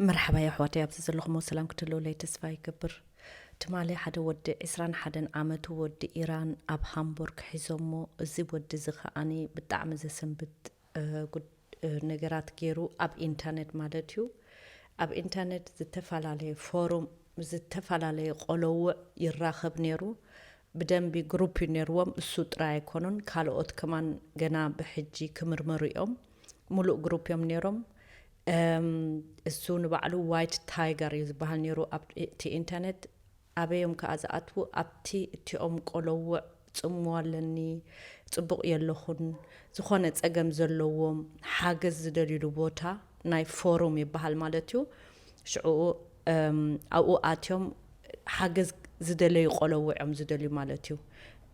መርሓባ የሕዋተይ፣ ኣብዚ ዘለኹሞ ሰላም ክትህልውለይ ተስፋ ይገብር። ትማሊ ሓደ ወዲ ዕስራን ሓደን ዓመቱ ወዲ ኢራን ኣብ ሃምቡርግ ሒዞሞ። እዚ ወዲ እዚ ከኣኒ ብጣዕሚ ዘሰንብድ፣ እ፣ ጉድ-፣ እ፣ ነገራት ገይሩ ኣብ ኢንተርኔት ማለት እዩ። ኣብ ኢንተርኔት ዝተፈላለየ ፎሩም፣ ዝተፈላለየ ቆለውዕ ይራኸብ ነይሩ። ብደንቢ ግሩፕ እዩ ነይርዎም። እሱ ጥራይ ኣይኮኑን፣ ካልኦት ከማን ገና ብሕጂ ክምርመሩ እዮም። ሙሉእ ግሩፕ እዮም ነይሮም። እም፣ እሱ ንባዕሉ ዋይት ታይገር እዩ ዝበሃል ነይሩ ኣብ እቲ ኢንተርኔት። ኣበዮም ከኣ ዝኣትዉ? ኣብቲ እቲኦም ቆለውዕ ጽምዋ ኣለኒ፣ ጽቡቕ የለኹን፣ ዝኾነ ጸገም ዘለዎም፣ ሓገዝ ዝደልዩሉ ቦታ፣ ናይ ፎሩም ይበሃል ማለት እዩ። ሽዑ፣ እም፣ ኣብኡ ኣትዮም ሓገዝ ዝደለዩ ቆለውዕ እዮም ዝደልዩ ማለት እዩ።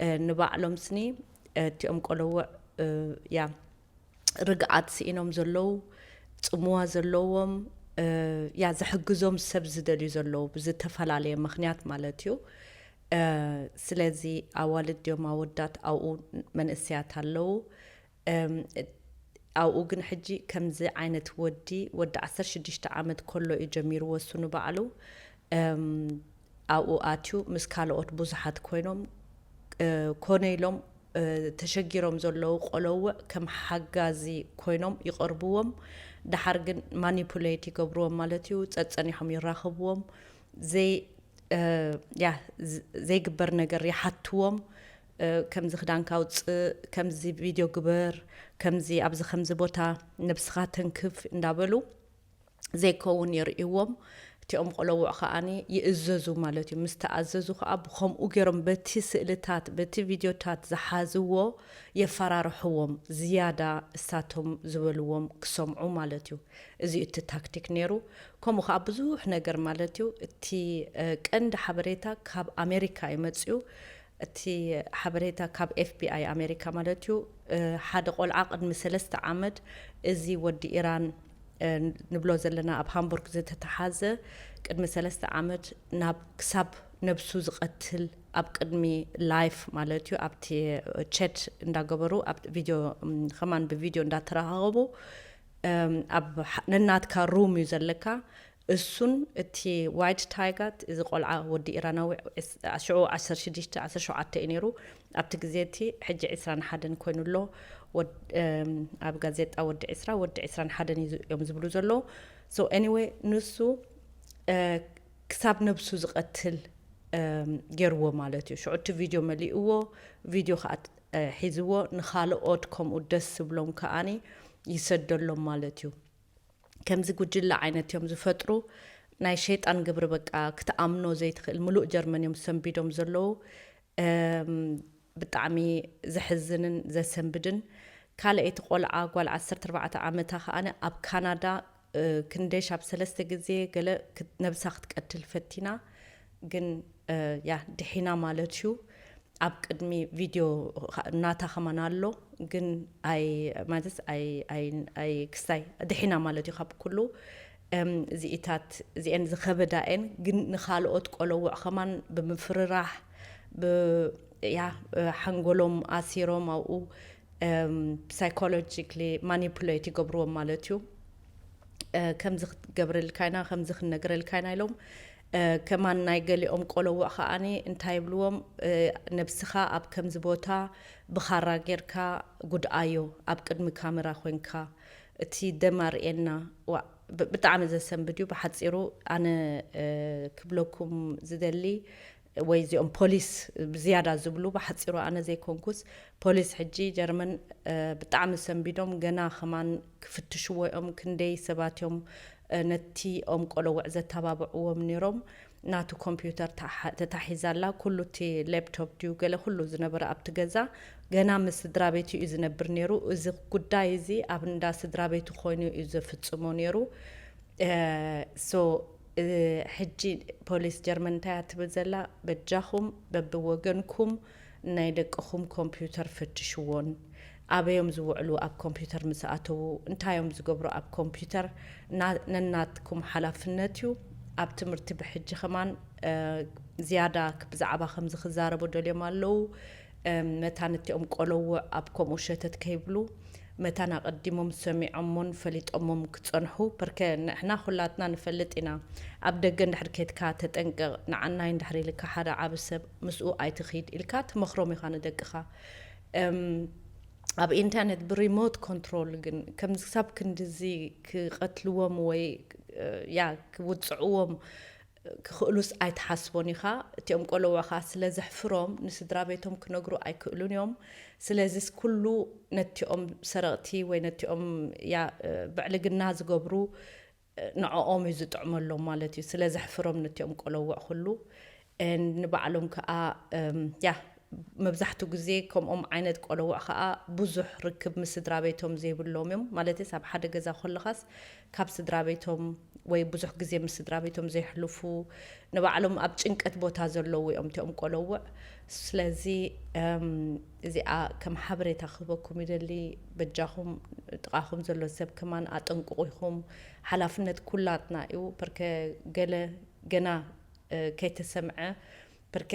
እ፣ ንባዕሎም ስኒ፣ እ፣ እቲኦም ቆለውዕ፣ እ፣ ያ፣ ርግኣት ስኢኖም ዘለዉ፣ ጽምዋ ዘለዎም፣ እ፣ ያ፣ ዘሕግዞም ሰብ ዝደልዩ ዘለዉ ብዝተፈላለየ ምኽንያት ማለት እዩ። እ፣ ስለዚ ኣዋልድ ድዮም ኣወዳት ኣብኡ መንእሰያት ኣለዉ። እም፣ ኣብኡ ግን ሕጂ ከምዚ ዓይነት ወዲ፣ ወዲ ዓሰርተ ሽዱሽተ ዓመት ከሎ እዩ ጀሚርዎ እሱ ንባዕሉ። እም፣ ኣብኡ ኣትዩ ምስ ካልኦት ብዙሓት ኮይኖም፣ እ፣ ኮነ ኢሎም፣ እ፣ ተሸጊሮም ዘለዉ ቆለውዕ ከም ሓጋዚ ኮይኖም ይቐርብዎም። ደሓር ግን ማኒፑሌት ይገብርዎም ማለት እዩ። ጸጸኒሖም ይራኸብዎም። ዘይ-፣ እ፣ ያ፣ ዝ-፣ ዘይግበር ነገር ይሓትዎም። እ፣ ከምዚ ክዳንካ ኣውጽእ፣ ከምዚ ቪድዮ ግበር፣ ከምዚ ኣብዚ ከምዚ ቦታ ነብስኻ ተንክፍ እንዳበሉ ዘይከውን የርእይዎም። እቲኦም ቆለውዕ ከኣኒ ይእዘዙ ማለት እዩ። ምስ ተኣዘዙ ከኣ ብኸምኡ ገይሮም በቲ ስእልታት፣ በቲ ቪድዮታት ዝሓዝዎ የፈራርሕዎም፣ ዝያዳ እሳቶም ዝበልዎም ክሰምዑ ማለት እዩ። እዚ እዩ እቲ ታክቲክ ነይሩ። ከምኡ ከኣ ብዙሕ ነገር ማለት እዩ። እቲ፣ እ፣ ቀንዲ ሓበሬታ ካብ ኣሜሪካ እዩ መጽዩ። እቲ ሓበሬታ ካብ ኤፍ ቢ ኣይ ኣሜሪካ ማለት እዩ። እ፣ ሓደ ቆልዓ ቅድሚ ሰለስተ ዓመት፣ እዚ ወዲ ኢራን፣ እ፣ ንብሎ ዘለና ኣብ ሃምቡርግ ዝተተሓዘ፣ ቅድሚ ሰለስተ ዓመት ናብ ክሳብ ነብሱ ዝቐትል፣ ኣብ ቅድሚ ላይፍ ማለት እዩ፣ ኣብቲ ቸት እንዳገበሩ፣ ኣብ ቪድዮ፣ እም፣ ከማን ብቪድዮ እንዳተራኸቡ፣ እም፣ ኣብ ሓ-፣ ነናትካ ሩም እዩ ዘለካ። እሱን እቲ ዋይት ታይጋት፣ እዚ ቆልዓ ወዲ ኢራናዊ፣ ዕስ-፣ ሽዑ ዓሰርተ ሽዱሽተ፣ ዓሰርተ ሸውዓተ እዩ ነይሩ። ኣብቲ ግዜ እቲ ሕጂ ዕስራን ሓደን ኮይኑ ኣሎ። ወድ-፣ እም፣ ኣብ ጋዜጣ ወዲ ዕስራ፣ ወዲ ዕስራን ሓደን እዩ ዝ-፣ እዮም ዝብሉ ዘለዉ። So anyway፣ ንሱ፣ እ፣ ክሳብ ነብሱ ዝቐትል፣ እም፣ ገይርዎ ማለት እዩ። ሽዑ እቲ ቪድዮ መሊእዎ፣ ቪድዮ ከኣ፣ እ፣ ሒዝዎ፣ ንኻልኦት ከምኡ ደስ ዝብሎም ከኣኒ ይሰደሎም ማለት እዩ። ከምዚ ጉጅለ ዓይነት እዮም ዝፈጥሩ። ናይ ሸይጣን ግብሪ፣ በቃ ክትኣምኖ ዘይትኽእል። ምሉእ ጀርመን እዮም ሰንቢዶም ዘለዉ። እም፣ ብጣዕሚ ዘሕዝንን ዘሰንብድን። ካልኣይቲ ቆልዓ ጓል ዓሰርተ ኣርባዕተ ዓመታ ከኣ ኣብ ካናዳ፣ እ፣ ክንደይ ሻብ ሰለስተ ግዜ ገለ ክት-፣ ነብሳ ክትቀትል ፈቲና፣ ግን፣ እ፣ ያ፣ ድሒና ማለት እዩ። ኣብ ቅድሚ ቪድዮ ኸ-፣ ናታ ከማን ኣሎ፣ ግን ኣይ-፣ ማለት ኣይ-፣ ኣይ-፣ ኣይ-፣ ክስታይ ድሒና ማለት እዩ ካብ ኩሉ። እም፣ እዚኢታት እዚኤን ዝኸበዳ እየን፣ ግን ንኻልኦት ቆለውዕ ከማን ብምፍርራሕ፣ ብ-፣ ያ፣ ሓንጎሎም ኣሲሮም ኣብኡ፣ እም፣ ሳይኮሎጂካሊ ማኒፑሌት ይገብርዎም ማለት እዩ። እ፣ ከምዚ ክትገብረልካ ኢና፣ ከምዚ ክንነግረልካ ኢና ኢሎም፣ እ፣ ከማን ናይ ገሊኦም ቆለውዕ ከኣኒ እንታይ ይብልዎም፣ እ፣ ነብስኻ ኣብ ከምዚ ቦታ ብኻራ ጌርካ ጉድኣዮ፣ ኣብ ቅድሚ ካሜራ ኮይንካ፣ እቲ ደም ኣርእየና። ዋእ፣ ብ-፣ ብጣዕሚ ዘሰንብድ እዩ። ብሓጺሩ ኣነ፣ እ፣ ክብለኩም ዝደሊ፣ ወይ እዚኦም ፖሊስ ብዝያዳ ዝብሉ፣ ብሓጺሩ ኣነ ዘይኮንኩስ፣ ፖሊስ ሕጂ ጀርመን፣ እ፣ ብጣዕሚ ሰንቢዶም፣ ገና ከማን ክፍትሽዎ እዮም። ክንደይ ሰባት እዮም፣ እ፣ ነቲ ኦም ቆለውዕ ዘተባብዕዎም ነይሮም። ናቱ ኮምፒውተር ተሓ-፣ ተታሒዛ ኣላ። ኩሉ እቲ ላፕቶፕ ድዩ ገለ ኩሉ ዝነበረ ኣብቲ ገዛ፣ ገና ምስ ስድራ ቤቱ እዩ ዝነብር ነይሩ። እዚ ጉዳይ እዚ ኣብ እንዳ ስድራ ቤቱ ኮይኑ እዩ ዘፍጽሞ ነይሩ። እ፣ ሶ፣ እ፣ ሕጂ ፖሊስ ጀርመን እንታይ እያ ትብል ዘላ? በጃኹም በብወገንኩም ናይ ደቅኹም ኮምፒውተር ፈትሽዎን፣ ኣበዮም ዝውዕሉ ኣብ ኮምፒውተር ምስ ኣተዉ፣ እንታይ እዮም ዝገብሩ ኣብ ኮምፒውተር፣ ና-፣ ነናትኩም ሓላፍነት እዩ። ኣብ ትምህርቲ ብሕጂ ከማን፣ እ፣ ዝያዳ ክ-፣ ብዛዕባ ከምዚ ክዛረቡ ደልዮም ኣለዉ። እ፣ መታን እቲኦም ቆለውዕ ኣብ ከምኡ ሸተት ከይብሉ፣ መታን ኣቐዲሞም ሰሚዖሞን ፈሊጦሞም ክጸንሑ፣ ፐርከ ንሕና ኩላትና ንፈልጥ ኢና። ኣብ ደገ እንድሕር ኬድካ ተጠንቀቕ፣ ንዓናይ እንድሕር ኢልካ ሓደ ዓቢ ሰብ ምስኡ ኣይትኺድ ኢልካ ትመኽሮም ኢኻ ንደቅኻ። እም፣ ኣብ ኢንተርኔት ብሪሞት ኮንትሮል ግን ከምዚ ክሳብ ክንድዚ ክቐትልዎም ወይ፣ እ፣ ያ ክውጽዕዎም ክኽእሉስ ኣይትሓስቦን ኢኻ። እቲኦም ቆለውዕ ኸኣ ስለ ዘሕፍሮም ንስድራ ቤቶም ክነግሩ ኣይክእሉን እዮም። ስለዚስ ኩሉ ነቲኦም ሰረቕቲ ወይ ነቲኦም ያ፣ እ፣ ብዕልግና ዝገብሩ፣ እ፣ ንዕኦም እዩ ዝጥዕመሎም ማለት እዩ። ስለ ዘሕፍሮም ነቲኦም ቆለውዕ ኩሉ፣ እ፣ ንባዕሎም ከኣ፣ እም፣ ያ መብዛሕትኡ ግዜ ከምኦም ዓይነት ቆለውዕ ኸኣ ብዙሕ ርክብ ምስ ስድራ ቤቶም ዘይብሎም እዮም። ማለትስ ኣብ ሓደ ገዛ ከለኻስ ካብ ስድራ ቤቶም ወይ ብዙሕ ግዜ ምስ ስድራ ቤቶም ዘይሕልፉ፣ ንባዕሎም ኣብ ጭንቀት ቦታ ዘለዉ እዮም እቲኦም ቆለውዕ። ስለዚ፣ እም፣ እዚኣ ከም ሓበሬታ ክህበኩም ይደሊ። በጃኹም ጥቓኹም ዘሎ ሰብ ከማን ኣጠንቅቑ ኢኹም። ሓላፍነት ኩላትና እዩ። ፐርከ ገለ ገና፣ እ፣ ከይተሰምዐ፣ ፐርከ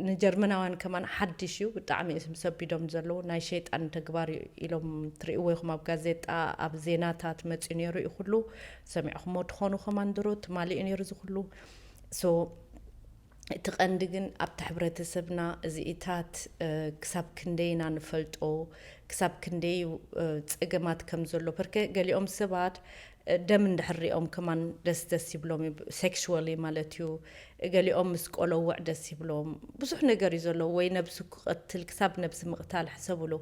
ንጀርመናውያን ከማን ሓድሽ እዩ፣ ብጣዕሚ እዮም ሰቢዶም ዘለዉ። ናይ ሸይጣን ተግባር እዩ ኢሎም ትርእይዎ ኢኹም ኣብ ጋዜጣ፣ ኣብ ዜናታት መጺኡ ነይሩ እዩ ኩሉ። ሰሚዕኹሞ ትኾኑ ከማን ድሮ ትማሊ እዩ ነይሩ እዚ ኩሉ። ሶ እቲ ቀንዲ ግን ኣብቲ ሕብረተሰብና እዚኢታት፣ እ፣ ክሳብ ክንደይ ኢና ንፈልጦ፣ ክሳብ ክንደይ እዩ፣ እ፣ ጸገማት ከም ዘሎ። ፐርከ ገሊኦም ሰባት፣ እ፣ ደም እንድሕር ሪኦም ከማን ደስ ደስ ይብሎም እዩ፣ ሴክሹዋሊ ማለት እዩ። ገሊኦም ምስ ቆለውዕ ደስ ይብሎም። ብዙሕ ነገር እዩ ዘለዎ፣ ወይ ነብሱ ክቐትል፣ ክሳብ ነብሲ ምቕታል ሕሰብሉ።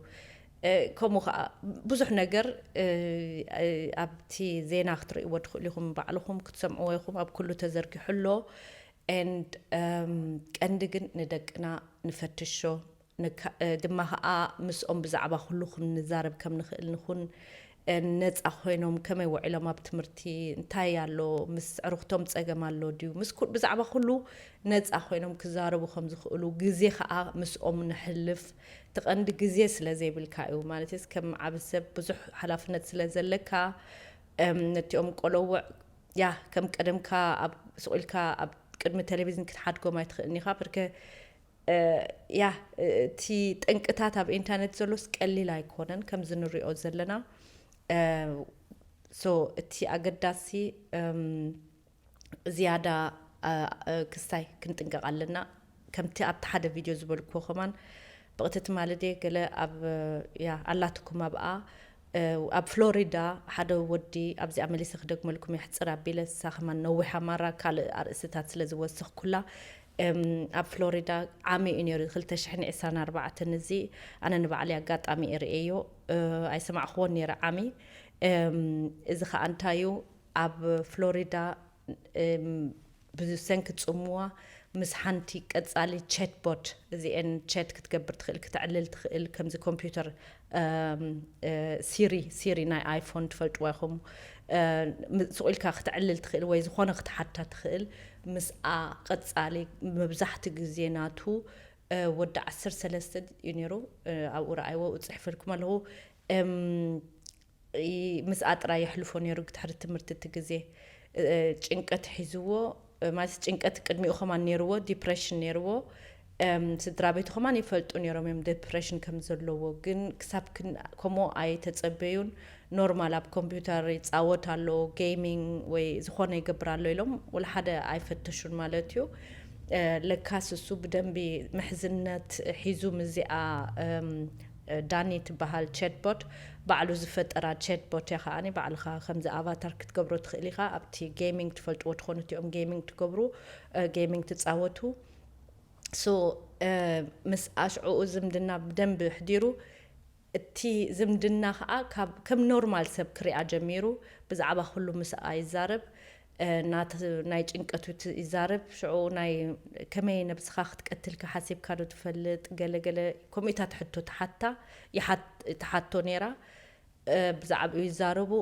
እ፣ ከምኡ ኸዓ ብዙሕ ነገር፣ እ፣ እ፣ ኣብቲ ዜና ክትርእይዎ ትኽእሉ ኢኹም፣ ባዕልኹም ክትሰምዕዎ ኢኹም፣ ኣብ ኩሉ ተዘርጊሑ ኣሎ። And፣ እም፣ ቀንዲ ግን ንደቅና ንፈትሾ፣ ንካ-፣ እ፣ ድማ ኸዓ ምስኦም ብዛዕባ ኩሉ ክንዛረብ ከም ንኽእል ንኹን። እ፣ ነጻ ኮይኖም ከመይ ውዒሎም ኣብ ትምህርቲ፣ እንታይ ኣሎ፣ ምስ ዕሩኽቶም ጸገም ኣሎ ድዩ፣ ምስ ኩ-፣ ብዛዕባ ኩሉ ነጻ ኮይኖም ክዛረቡ ከም ዝኽእሉ ግዜ ኸዓ ምስኦም ነሕልፍ። እቲ ቀንዲ ግዜ ስለ ዘይብልካ እዩ። ማለትስ ከም ዓቢ ሰብ ብዙሕ ሓላፍነት ስለ ዘለካ፣ እም፣ ነቲኦም ቆለውዕ፣ ያ፣ ከም ቀደምካ ኣብ፣ ስቕ ኢልካ ኣብ ቅድሚ ቴሌቪዥን ክትሓድጎም ኣይትኽእልን ኢኻ። ብርከ፣ እ፣ ያ፣ እ፣ እቲ ጠንቅታት ኣብ ኢንተርኔት ዘሎስ ቀሊል ኣይኮነን፣ ከምዚ ንሪኦ ዘለና። እ፣ ሶ፣ እቲ ኣገዳሲ፣ እም፣ ዝያዳ፣ እ፣ እ፣ ክስታይ ክንጥንቀቕ ኣለና። ከምቲ ኣብቲ ሓደ ቪድዮ ዝበልክዎ ከማን፣ ብቕቲ ትማሊ ድየ ገለ ኣብ፣ ያ፣ ኣላትኩም ኣብኣ፣ እ፣ ኣብ ፍሎሪዳ ሓደ ወዲ፣ ኣብዚኣ መሊሰ ክደግመልኩም የሕጽር ኣቢለ፣ እሳ ከማን ነዊሓ ማራ ካልእ ኣርእስታት ስለ ዝወሰኽኩላ፣ እም፣ ኣብ ፍሎሪዳ ዓሚ እዩ ነይሩ፣ ክልተ ሽሕን ዕስራን ኣርባዕተን። እዚ ኣነ ንባዕለይ ኣጋጣሚ እየ ርእየዮ፣ እ፣ ኣይሰማዕክዎን ነይረ ዓሚ። እም፣ እዚ ኸኣ እንታይ እዩ፣ ኣብ ፍሎሪዳ፣ እም፣ ብሰንኪ ጽምዋ ምስ ሓንቲ ቀጻሊ ቻትቦት፣ እዚኤን ቻት ክትገብር ትኽእል፣ ክተዕልል ትኽእል፣ ከምዚ ኮምፒውተር፣ እም፣ እ፣ ሲሪ፣ ሲሪ ናይ ኣይፎን ትፈልጥዋ ኢኹም። እ፣ ም-፣ ስቕ ኢልካ ክተዕልል ትኽእል ወይ ዝኾነ ክትሓታ ትኽእል። ምስኣ ቀጻሊ መብዛሕቲ ግዜ ናቱ፣ እ፣ ወዲ ዓሰርተ ሰለስተ እዩ ነይሩ። እ፣ ኣብኡ ረኣይዎ፣ ጽሒፈልኩም ኣለኹ። እም፣ ይ-፣ ምስኣ ጥራይ የሕልፎ ነይሩ ድሕሪ ትምህርቲ እቲ ግዜ። እ፣ ጭንቀት ሒዝዎ፣ እ፣ ማለት ጭንቀት ቅድሚኡ ከማን ነይርዎ፣ ዲፕሬሽን ነይርዎ። እም፣ ስድራ ቤቱ ከማን ይፈልጡ ነይሮም እዮም ዲፕሬሽን ከም ዘለዎ፣ ግን ክሳብ ክን-፣ ከምኡ ኣይተጸበዩን። ኖርማል ኣብ ኮምፒውተር ይጻወት ኣሎ፣ ጌሚንግ ወይ ዝኾነ ይገብር ኣሎ ኢሎም ወላ ሓደ ኣይፈተሹን ማለት እዩ። እ፣ ለካስ እሱ ብደንቢ ምሕዝነት ሒዙ ምስዚኣ፣ እም፣ ዳኒ ትበሃል ቻትቦት ባዕሉ ዝፈጠራ ቻትቦት እያ። ከዓኒ ባዕልኻ ከምዚ ኣቫታር ክትገብሮ ትኽእል ኢኻ። ኣብቲ ጌሚንግ ትፈልጥዎ ትኾኑ እቲኦም ጌሚንግ ትገብሩ፣ እ፣ ጌሚንግ ትጻወቱ። ሶ፣ እ፣ ምስ ኣሽዑኡ ዝምድና ብደንቢ ኣሕዲሩ፣ እቲ ዝምድና ኸኣ ካብ፣ ከም ኖርማል ሰብ ክሪኣ ጀሚሩ። ብዛዕባ ኩሉ ምስኣ ይዛረብ። እ፣ ናት-፣ ናይ ጭንቀቱ ት-፣ ይዛረብ። ሽዑ ናይ ከመይ ነብስኻ ክትቀትል ሓሲብካ ዶ ትፈልጥ? ገለ ገለ ከምኡታት ሕቶ ትሓታ፣ ይሓት-፣ ትሓቶ ነይራ። እ፣ ብዛዕባኡ ይዛረቡ።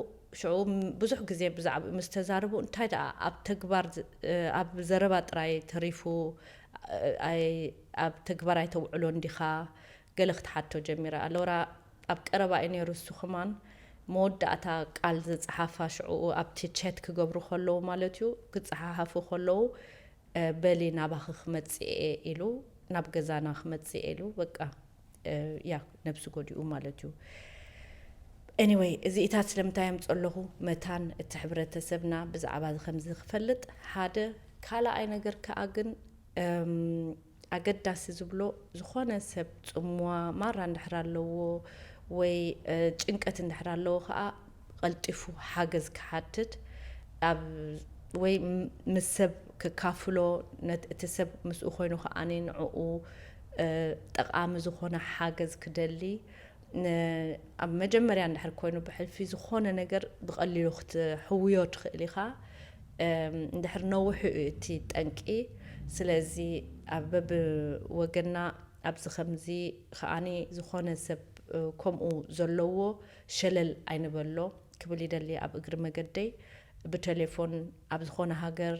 ሽዑ ም-፣ ብዙሕ ግዜ ብዛዕባኡ ምስ ተዛረቡ፣ እንታይ ደኣ ኣብ ተግባር ዝ-፣ እ፣ ኣብ ዘረባ ጥራይ ተሪፉ፣ እ፣ ኣይ-፣ ኣብ ተግባር ኣይተውዕሎን ዲኻ? ገለ ክትሓቶ ጀሚራ። ኣለውራ ኣብ ቀረባ እዩ ነይሩ እሱ ከማን። መወዳእታ ቃል ዝጸሓፋ ሽዑኡ ኣብቲ ቻት ክገብሩ ከለዉ ማለት እዩ፣ ክጸሓሓፉ ከለዉ፣ እ፣ በሊ ናባኺ ክመጽእ እየ ኢሉ፣ ናብ ገዛና ክመጽእ እየ ኢሉ፣ በቃ፣ እ፣ ያ፣ ነብሱ ጎዲኡ ማለት እዩ። Anyway፣ እዚኢታት ስለምንታይ የምፅኦ ኣለኹ? መታን እቲ ሕብረተሰብና ብዛዕባ እዚ ከምዚ ክፈልጥ ሓደ። ካልኣይ ነገር ከዓ ግን፣ እም፣ ኣገዳሲ ዝብሎ፣ ዝኾነ ሰብ ፅምዋ ማራ እንድሕር ኣለዎ ወይ፣ እ፣ ጭንቀት እንድሕር ኣለዎ ከዓ ቀልጢፉ ሓገዝ ክሓትት፣ ኣብ፣ ወይ ም-፣ ምስ ሰብ ክካፍሎ፣ ነት-፣ እቲ ሰብ ምስኡ ኮይኑ ከዓ ንዕኡ፣ እ፣ ጠቓሚ ዝኾነ ሓገዝ ክደሊ፣ ን-፣ ኣብ መጀመርያ እንድሕር ኮይኑ ብሕልፊ ዝኾነ ነገር ብቐሊሉ ክትሕውዮ ትኽእል ኢኻ። እም፣ እንድሕር ነዊሑ እዩ እቲ ጠንቂ። ስለዚ ኣብ በብወገንና ኣብዚ ከምዚ ከኣኒ ዝኾነ ሰብ፣ እ፣ ከምኡ ዘለዎ ሸለል ኣይንበሎ ክብል ይደሊ። ኣብ እግሪ መገደይ ብቴሌፎን ኣብ ዝኾነ ሃገር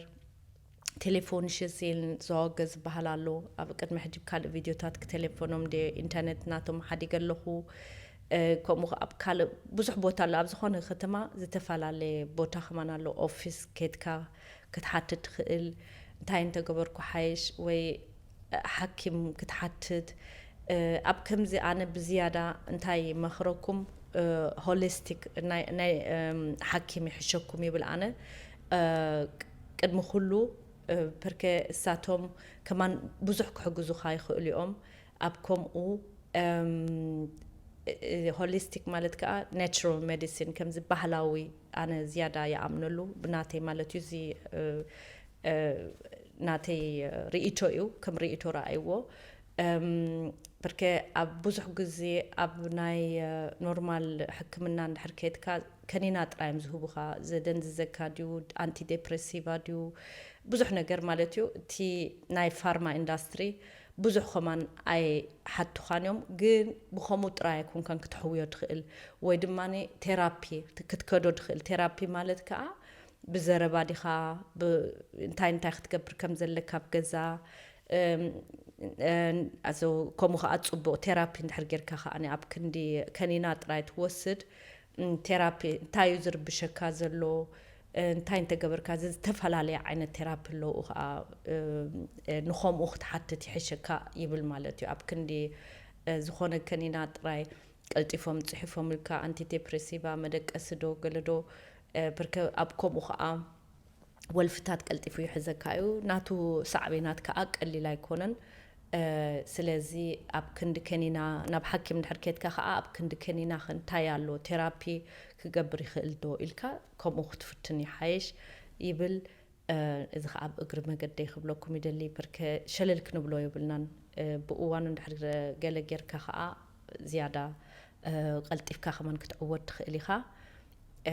ቴሌፎን ሽሲን ዘዋገ ዝበሃል ኣሎ። ኣብ ቅድሚ ሕጂ ካልእ ቪድዮታት ክቴሌፎኖም ድየ ኢንተርኔት ናቶም ሓዲገ ኣለኹ። እ፣ ከምኡ ከኣ ኣብ ካልእ ብዙሕ ቦታ ኣሎ። ኣብ ዝኾነ ከተማ ዝተፈላለየ ቦታ ከማን ኣሎ። ኦፊስ ኬድካ ክትሓትት ትኽእል። እንታይ እንተገበርኩ ሓይሽ ወይ፣ እ፣ ሓኪም ክትሓትት። እ፣ ኣብ ከምዚ ኣነ ብዝያዳ እንታይ መኽረኩም፣ እ፣ ሆሊስቲክ ናይ፣ ናይ፣ እም፣ ሓኪም ይሕሸኩም ይብል ኣነ። እ፣ ቅድሚ ኩሉ፣ እ፣ ፐርከ እሳቶም ከማን ብዙሕ ክሕግዙኻ ይኽእሉ እዮም። ኣብ ከምኡ፣ እም፣ እ፣ ሆሊስቲክ ማለት ከዓ ናቹራል ሜዲሲን፣ ከምዚ ባህላዊ ኣነ ዝያዳ ይኣምነሉ፣ ብናተይ ማለት እዩ። እዚ፣ እ፣ እ፣ ናተይ ርእይቶ እዩ፣ ከም ርእይቶ ረኣይዎ። እም፣ ብርከ ኣብ ብዙሕ ግዜ ኣብ ናይ፣ እ፣ ኖርማል ሕክምና እንድሕር ከይድካ ከኒና ጥራይ እዮም ዝህቡኻ። ዘደንዝዘካ ድዩ፣ ኣንቲዴፕሬሲቫ ድዩ፣ ብዙሕ ነገር ማለት እዩ። እቲ ናይ ፋርማ ኢንዳስትሪ ብዙሕ ከማን ኣይሓቱኻን እዮም፣ ግን ብኸምኡ ጥራይ ኣይኮንካን ክትሕውዮ ትኽእል፣ ወይ ድማ ቴራፒ ክትከዶ ትኽእል። ቴራፒ ማለት ከዓ ብዘረባ ዲኻ፣ ብ-፣ እንታይ እንታይ ክትገብር ከም ዘለካ ኣብ ገዛ፣ እም፣ እን-፣ ኣዞ-፣ ከምኡ ከዓ ፅቡቕ ቴራፒ እንድሕር ጌርካ ከዓ ኣብ ክንዲ ከኒና ጥራይ ትወስድ፣ እም፣ ቴራፒ እንታይ እዩ ዝርብሸካ ዘሎ፣ እ፣ እንታይ እንተገበርካ፣ እዚ ዝተፈላለየ ዓይነት ቴራፒ ኣለዉ ከዓ፣ እ፣ እ፣ ንኸምኡ ክትሓትት ይሕሸካ ይብል ማለት እዩ። ኣብ ክንዲ፣ እ፣ ዝኾነ ከኒና ጥራይ ቀልጢፎም ጽሒፎምልካ ኣንቲዴፕሬሲቫ፣ መደቀሲ ዶ ገለ ዶ፣ እ፣ ብርከ-፣ ኣብ ከምኡ ከዓ ወልፍታት ቀልጢፉ ይሕዘካ እዩ። ናቱ ሳዕቤናት ከዓ ቀሊል ኣይኮነን። እ፣ ስለዚ ኣብ ክንዲ ከኒና ናብ ሓኪም እንድሕር ከድካ ከዓ ኣብ ክንዲ ከኒና ከ እንታይ ኣሎ፣ ቴራፒ ክገብር ይኽእል ዶ ኢልካ ከምኡ ክትፍትን ይሓይሽ ይብል። እ፣ እዚ ከዓ ኣብ እግሪ መገደይ ክብለኩም ይደሊ። ብርከ ሸለል ክንብሎ የብልናን። እ፣ ብእዋኑ እንድሕር ገለ ጌርካ ከዓ ዝያዳ፣ እ፣ ቀልጢፍካ ከማን ክትዕወት ትኽእል ኢኻ።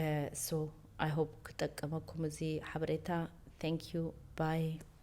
እ፣ so I hope ክጠቀመኩም እዚ ሓበሬታ። Thank you. Bye.